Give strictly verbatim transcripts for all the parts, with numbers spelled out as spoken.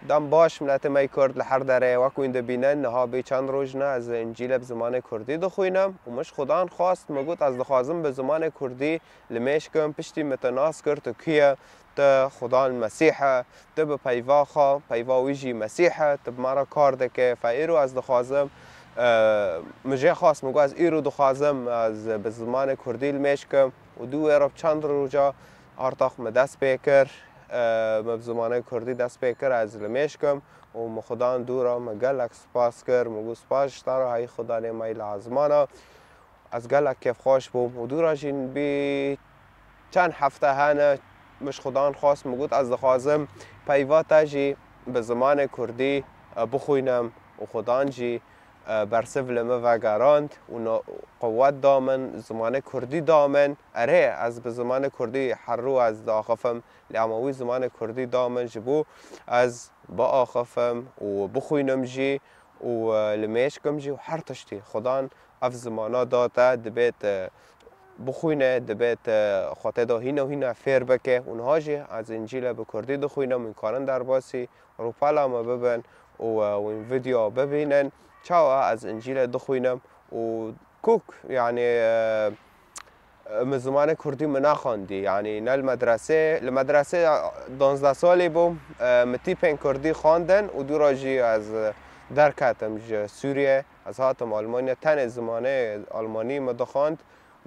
Dem baş, miletê me yê Kurd li her derê, wek hûn dibînin, niha bê çend roj ne ez Încîle bi zimanê Kurdî dixwînim û min ji Xudan xwest, min got, ez dixwazim bi zimanê Kurdî limêj kim, piştî min te nas kir, tu kî ye, tu Xudan Mesîh e, tu bi peyva xwe, peyva wî jî Mesîh e, tu bi me re kar dike. Fe îro ez dixwazim, e, min jê xwest, min got, ez îro dixwazim ez bi zimanê Kurdî limêj kim û dû wê re bi çend roja artaq min dest pê kir, e, min bi zimanê Kurdî dest pê kir ez limêj kim û min Xudan dû re min gelek spas kir, min got, spas ji te re, hey Xudanê me yê li ezmana. Ez gelek kêfxweş bûm û dû re jî bî çend hefte hene min ji Xudan xwest, min got, ez dixwazim peyva te jî bi zimanê Kurdî, e, bixwînim û Xudan jî, e, bersiv li min vegerand û no-, qewet da min, zimanê Kurdî da min. Erê, ez bi zimanê Kurdî her rû ez diaxifim, lê ama wî zimanê Kurdî da min ji bo ez biaxifim û bixwînim jî û, e, limêj kim jî û her tiştî. Xudan ev zimana da te, dibê te bixwîne, dibê te xwe tê de hîna hîna fêr bike. Û niha jî ez Încîle bi Kurdî dixwînim, hûn karin derbasî rûpela me bibin û, e, hûn vîdeo bibînin. Çawa ez Încîle dixwînim û kuk, yanî, e, e, min zimanê Kurdî min nexwendî, yanî ne li medresê. Li medresê duwazdeh salî bûm, e, min tîpên Kurdî xwendin û dû re jî ez, e, derketim ji Sûriyê. Ez hatim Almanya, tenê zimanê Almanî min dixwend.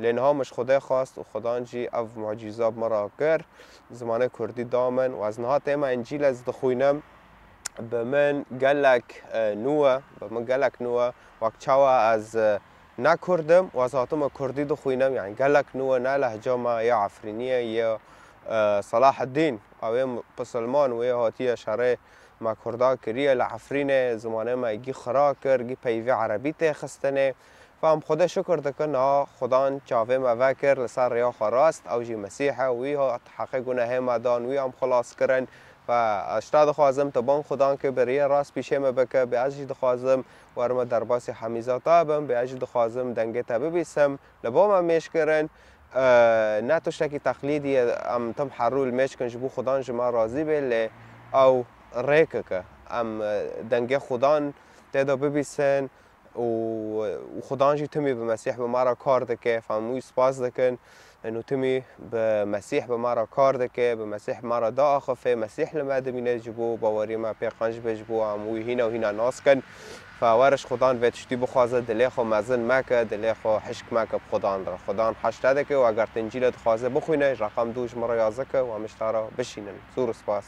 Lê niha min ji Xwedê xwest û Xudan jî ev mucîza bi min re kir. Zimanê Kurdî da min û ez niha tême Încîl ez dixwînim. Bi min gelek, e, nû e, bi min gelek nû e. Wek çawa ez, e, ne Kurd im û ez hatime Kurdî dixwînim, yanî gelek nû e, ne lehca me ya Efrînî ye, ya, e, Selaheddîn. Ew ê pisilman wê hatiye şerê me Kurda kiriye li Efrînê, zimanê me gî xira kir, gî peyvê erebî tê xistinê. Fe em Xwedê şikir dikin, niha Xudan çavê me vekir li ser rêya xwe rast, ew jî Mesîh e, wî hat heqê gunehê me dan, wî em xilas kirin. Fe ez ji te dixwazim, tu bang Xudan ke bi rêyê rast pîşê me bike, bê ez jî dixwazim werime derbasî hemîza te bim, bê ez jî dixwazim dengê te bibîsim, li ba me mêj kirin. E, ne tiştekî teqlîdî ye, em tim herû li mêj kin ji bo Xudan ji me razî bê, lê ew rêkek e. Em, e, dengê Xudan tê de bibîsin û, û Xudan jî timî bi Mesîh bi me re kar dike. Em wî spas dikin. Û timî bi Mesîh bi me re kar dike, bi Mesîh me re diaxife, Mesîh li me dimîne ji bo bawerî me pê qenc be, ji bo em wî hîna û hîna nas kin. Fe were ji Xudan vê tiştî bixwaze, dilê xwe mezin meke, dilê xwe hişk meke bi Xudan re. Xudan hej te dike û eger tu Încîlê dixwaze bixwîne, reqem du ji min re yazike û em ji te re bişînin. Zor û spas.